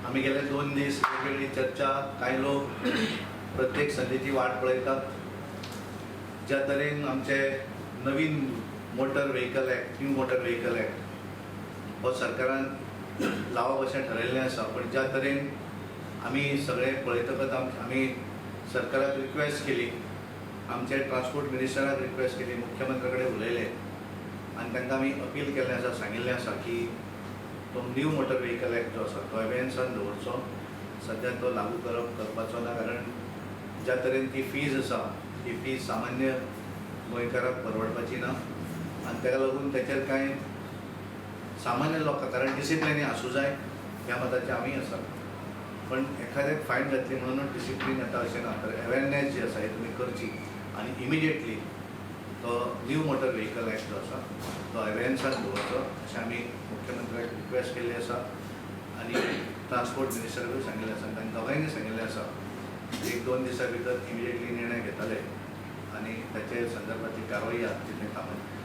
आमी गेले 2 दीस वेगवेगळी चर्चा. कांय लोक प्रत्येक संदीची वाट पळयतात. ज्या तरेन आमचे नवीन Motor Vehicle Act, New Motor Vehicle Act हो सरकारान लावप अशें ठरयल्लें आसा, पण ज्या तरेन आमी सगळे पळयतकच आमी सरकाराक रिक्वेस्ट केली, आमचे ट्रान्सपोर्ट मिनिस्टराक रिक्वेस्ट केली, मुख्यमंत्र्या कडेन उलयले आनी तांकां आमी अपील केल्लें आसा, सांगिल्लें आसा की तो न्यू मोटर व्हेकल एक्ट जो आसा तो अबेयन्सान दवरचो. सद्या तो लागू करप करपाचो ना, कारण ज्या तरेन ती फीज आसा, ती फीज सामान्य गोंयकाराक परवडपाची ना आनी ताका लागून तेचेर कांय सामान्य लोकांक, कारण डिसिप्लिन आसूं जाय ह्या मताचे आमी आसात, पण एखाद्याक फायन घातली म्हणून डिसिप्लीन येता अशें ना. तर अवेरनेस जी आसा ही तुमी करची आनी इमिजिएटली तो न्यू मोटर व्हेकल एक्ट जो आसा तो अबेयन्सान दवरचो अशें आमी मुख्यमंत्र्याक रिक्वेस्ट केल्ली आसा आनी ट्रान्सपोर्ट मिनिस्टराकूय सांगिल्लें आसा आनी तांकां दोगांयनी सांगिल्लें आसा, 1-2 दिसां भितर इमिजिएटली निर्णय घेतले आनी ताचे संदर्भात जी कारवाई आसा ती थंय थांबयतले.